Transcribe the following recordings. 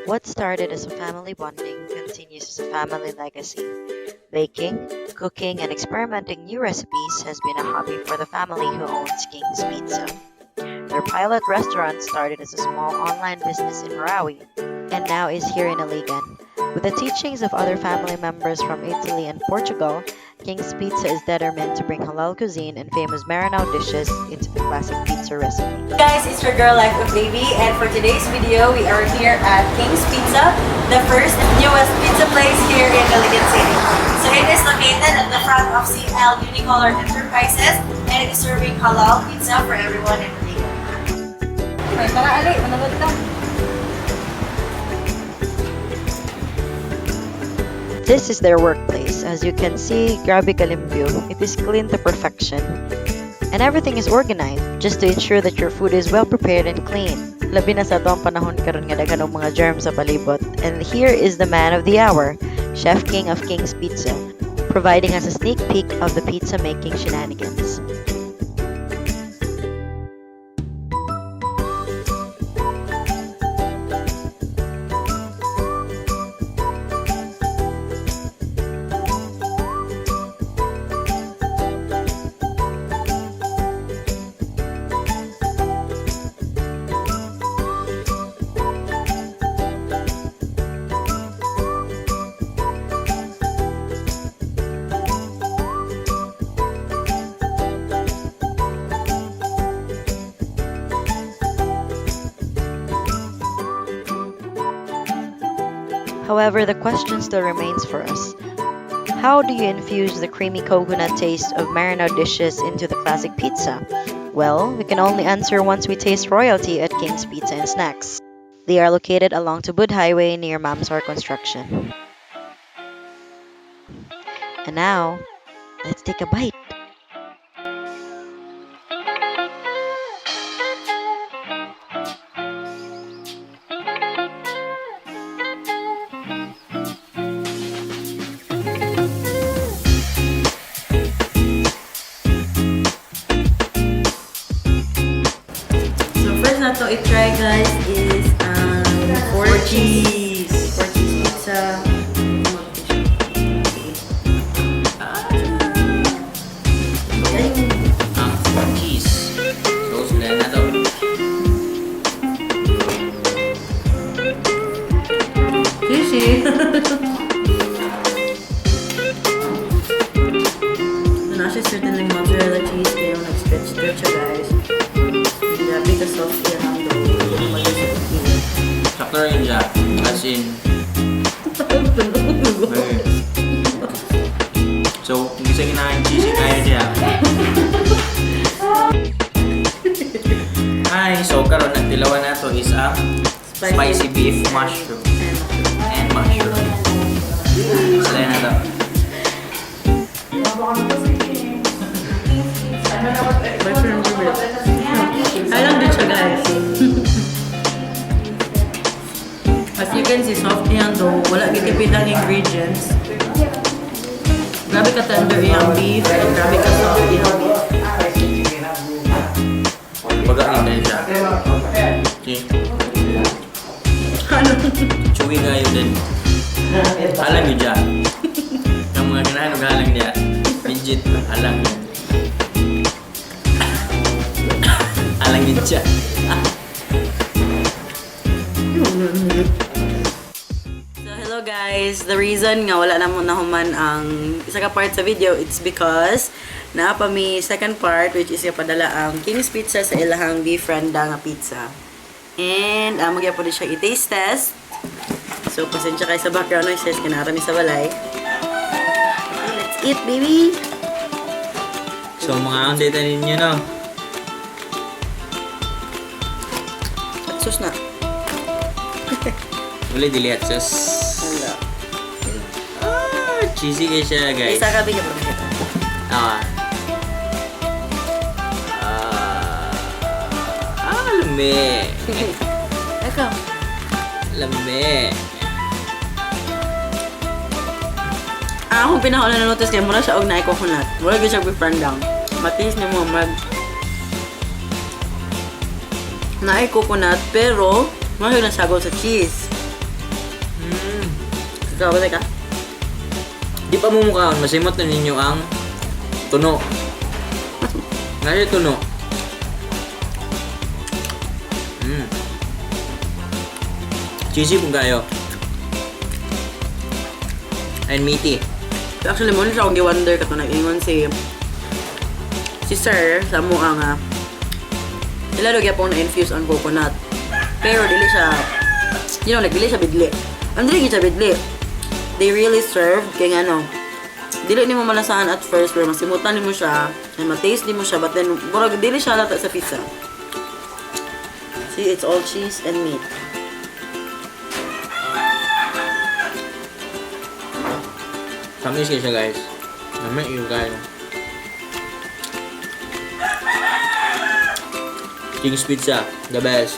What started as a family bonding continues as a family legacy. Baking, cooking, and experimenting new recipes has been a hobby for the family who owns King's Pizza. Their pilot restaurant started as a small online business in Marawi and now is here in Iligan. With the teachings of other family members from Italy and Portugal, King's Pizza is determined to bring halal cuisine and famous Maranao dishes into the classic pizza recipe. Guys, it's your girl Life of Baby, and for today's video, we are here at King's Pizza, the first and newest pizza place here in Iligan City. So it is located at the front of CL Unicolor Enterprises, and it is serving halal pizza for everyone in Iligan. Okay, tara Ali, manood ta. This is their workplace. As you can see, grabe kalimpyo. It is clean to perfection. And everything is organized just to ensure that your food is well prepared and clean. Labi na sa atoang panahon karon nga daghan og mga germs sa palibot. And here is the man of the hour, Chef King of King's Pizza, providing us a sneak peek of the pizza making shenanigans. However, the question still remains for us. How do you infuse the creamy coconut taste of Maranao dishes into the classic pizza? Well, we can only answer once we taste royalty at King's Pizza and Snacks. They are located along Tubod Highway near Mamsar Construction. And now, let's take a bite. So first na to i-try, guys, is four cheese. Four cheese pizza. Ayun. Ang cheese. So, sila na to. Cheesy. Na siya certainly mozzarella cheese kaya nag-stretch stretch siya, guys. Grabe ka soft yan ang dough. Hindi mag-isip. Sakto rin siya. As in, very. So, kung isa ginahan cheesy kayo siya. Hi! So, karon ang tilawan na to is ang spicy beef mushroom and mushroom. Sila na to. Mushroom favorite. I lang din siya, guys. As you can see, soft yan though. Wala gitipid ang ingredients. Grabe ka tender yung beef and grabe ka soft yung beef. Pagkain din siya. Okay. Ano? Chewy kayo din. Alam niyo dyan. Ang mga ganahan og halang niya. Legit, halang yun. Halang yun siya. So hello guys, the reason nga wala na mo nahuman ang isa ka part sa video, it's because naa pa mi second part, which is padala ang King's Pizza sa ilahang beef rendang nga pizza. And amo gyapon din siya i-taste test. So pasensya kayo sa background noises kay naa mi sa balay. Okay, let's eat, baby. So mga ang data ninyo, no? At sus na. Wala dili at sus. Wala. Ah, cheesy kayo siya, guys. Isa ka bigyan pa kita. Ah. Ah, ah, lami. Ikaw. Lami. Ang akong pinaka na notice kay mura siya og naay coconut. Mura gyud siya beef rendang. Matis ni mo mag naay coconut pero mura siya nasagol sa cheese. Ikaw ba ka? Di pa mo mukhaon, masimot na ninyo ang tuno. Nasa tuno. Cheesy pud kaayo. And meaty. Actually, mao siya akong gi-wonder kato nag-ingon si Sir sa mua nga ila daw gyapon na-infuse on coconut. Pero dili siya like dili siya bidli. Ang dili gyud siya bidli. They really served kay ngano. Dili nimo malasahan at first pero masimutan nimo siya and ma-taste nimo siya, but then murag dili siya halata sa pizza. See, it's all cheese and meat. Tamis kaayo siya, guys. Lami gyud kaayo. King's Pizza, the best.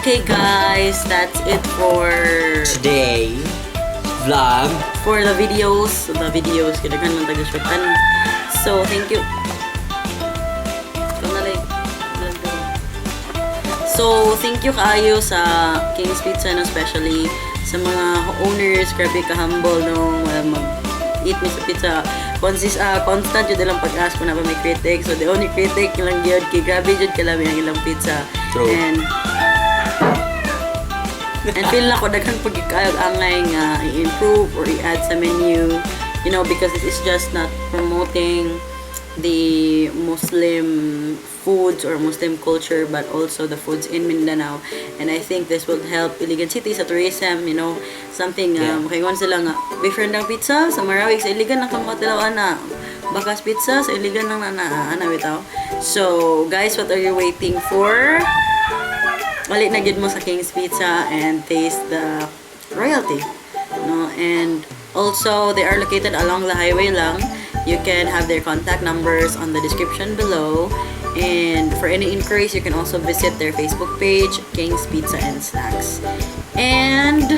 Okay guys, that's it for Today, vlog. For the videos, kaya man taga short. Ano? So, thank you. Ikaw na like, vlog ka. So, thank you kaayo sa King's Pizza, no, especially sa mga owners, grabe ka humble, no, wala mag eat mi sa pizza. Constant gyud ilang pag-ask kung naa ba may critic. So, the only critic lang gyud kay grabe gyud kalami ang ilang pizza. True. And feel nako daghan pag angay nga i-improve or i-add sa menu because it is just not promoting the Muslim foods or Muslim culture but also the foods in Mindanao. And I think this will help Iligan City sa tourism, something makaingon sila nga beef rendang pizza sa Marawi, sa Iligan lang ka makatilaw ana. Bakas pizza sa Iligan lang na naa ana bitaw. So, guys, what are you waiting for? Ali na gyud mo sa King's Pizza and taste the royalty. No? And also, they are located along the highway lang. You can have their contact numbers on the description below. And for any inquiries, you can also visit their Facebook page, King's Pizza and Snacks. And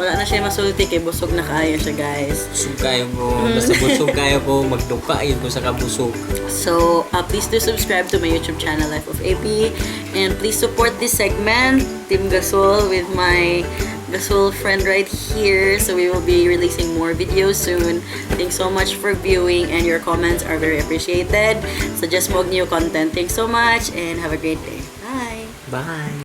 wala na siya masulti kay busog na kaayo siya, guys. Busog kaayo ko. Basta busog kaayo ko. Magduka gyud ko sa kabusog. So, please do subscribe to my YouTube channel, Life of AP. And please support this segment, Team Gasol, with my Gasol friend right here. So, we will be releasing more videos soon. Thanks so much for viewing, and your comments are very appreciated. Suggest mo new content. Thanks so much, and have a great day. Bye! Bye!